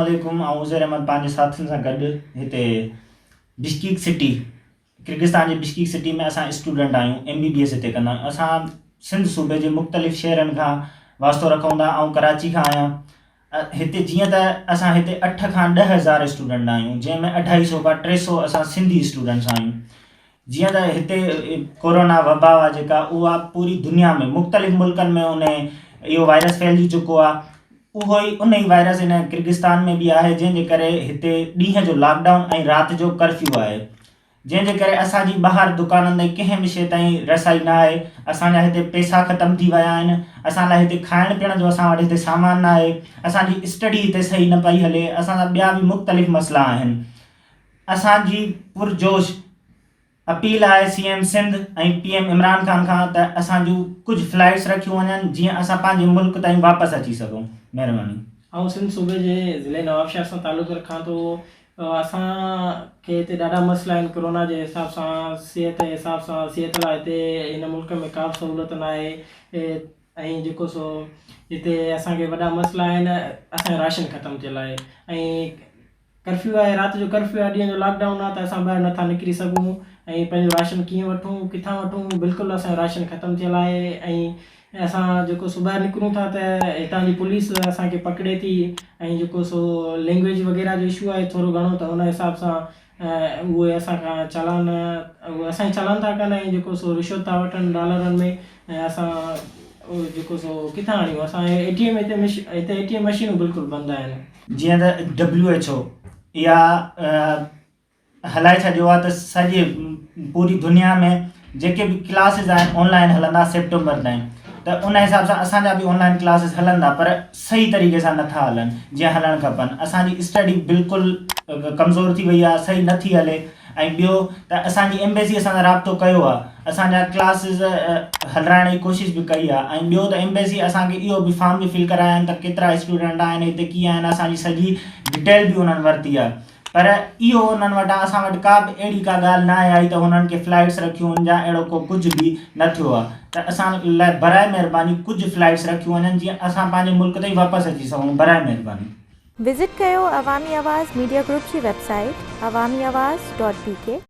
عليڪم آئون عزير احمد پنهنجي ساٿين سان گڏ هتي بشڪيڪ سٽي ڪرغستان جي بشڪيڪ سٽي ۾ اسان اسٽوڊنٽ آهيون ايم بي بي ايس هتي ڪندا آهيون اسان سنڌ صوبي جي مختلف شهرن کان واسطو رکون ٿا آئون ڪراچي کان آهيان هتي جيئن ته اسان هتي اٺ کان 10,000 اسٽوڊنٽ آهيون جنهن ۾ 250 کان 300 اسان سنڌي اسٽوڊنٽس آهيون جيئن ته هتي ڪورونا وبا آهي جيڪا اها پوري دنيا ۾ مختلف ملڪن ۾ ان اهو وائرس ڦهلجي چڪو آهي اهو ئي ان ئي وائرس هن ڪرغستان ۾ به آهي جنهن جي ڪري هتي ڏينهن جو لاڪ ڊائون ۽ رات جو ڪرفيو آهي جنهن جي ڪري اسان جي ٻاهر دڪانن تائين ڪنهن به شيء تائين رسائي نه آهي اسان جا هتي پئسا ختم ٿي ويا آهن اسان لاء هتي کائڻ پيئڻ جو اسان وٽ هتي سامان نه آهي اسان جي اسٽڊي هتي صحيح نه پئي هلي اسان جا ٻيا به مختلف مسئلا آهن اسان جي پرجوش اپيل آهي C M Sindh ۽ P M Imran Khan کان ته اسان جون ڪجهه فلائٽس رکيون وڃن جيئن اسان پنهنجي ملڪ تائين واپس اچي سگهون مهرباني. آئون سنڌ صوبي جي ضلعي نوابشاهه سان تعلق رکان ٿو. اسان کي هتي ڏاڍا مسئلا آهن ڪرونا جي حساب سان صحت جي حساب سان صحت لاء هتي هن ملڪ ۾ ڪا به سهولت ناهي ۽ جيڪو سو هتي اسان کي وڏا مسئلا آهن اسان جو راشن ختم ٿيل آهي ۽ ڪرفيو آهي رات جو ڪرفيو آهي ڏينهن جو لاڪ ڊائون آهي ته اسان ٻاهر نٿا نڪري سگهون ۽ پنهنجو راشن ڪيئن وٺون ڪٿان وٺون بلڪل اسان جو راشن ختم ٿيل آهي ۽ اسان جيڪو سو ٻاهر نڪرون ٿا ته هتان جي پوليس اسان کي پڪڙي ٿي ۽ جيڪو سو لينگويج وغيره جو اشو آهي ٿورو گهڻو ته ان حساب سان اهي اسان کان چالان اهي اسان جي چالان ٿا ڪن ۽ جيڪو سو رشوت ٿا وٺن ڊالرن ۾ ۽ اسان جيڪو سو ڪٿان آڻيون اسان اي ٽي ايم هتي هتي اي ٽي ايم مشينون بلڪل بند آهن. جيئن ته ڊبليو ايڇ او اها هلائي ڇڏيو آهي ته سڄي پوري دنيا ۾ جيڪي به ڪلاسز آهن آن لائن هلندا سيپٽمبر تائين ته ان حساب سان اسان جا به آن لائن ڪلاسز هلندا پر صحيح طريقي سان نٿا هلن جيئن هلڻ کپن اسان جي اسٽڊي بلڪل ڪمزور ٿي وئي آهي صحيح نٿي هلي ۽ ٻيو ته اسان جي ايمبيسي اسان سان رابطو ڪيو آهي اسان جا ڪلاسز هلرائڻ جي ڪوشش به ڪئي آهي ۽ ٻيو ته ايمبيسي اسان کي اهو به فارم به فل ڪرايا آهن ته ڪيترا اسٽوڊنٽ آهن هتي ڪيئن آهن اسان جي سڄي ڊيٽيل به انهن ورتي آهي پر اهو انهن وٽان اسان وٽ ڪا به اهڙي ڪا ڳالهه ناهي آئي ته هنن ڪي فلائيٽس رکيون هن جا اهڙو ڪو ڪجهه به نه ٿيو آهي ته اسان لاء براء مهرباني ڪجهه فلائيٽس رکيون وڃن جيئن اسان پنهنجي ملڪ تائين واپس اچي سگهون براء مهرباني. وزٽ ڪيو عوامي آواز ميڊيا گروپ جي website Awami Awaz dot B K.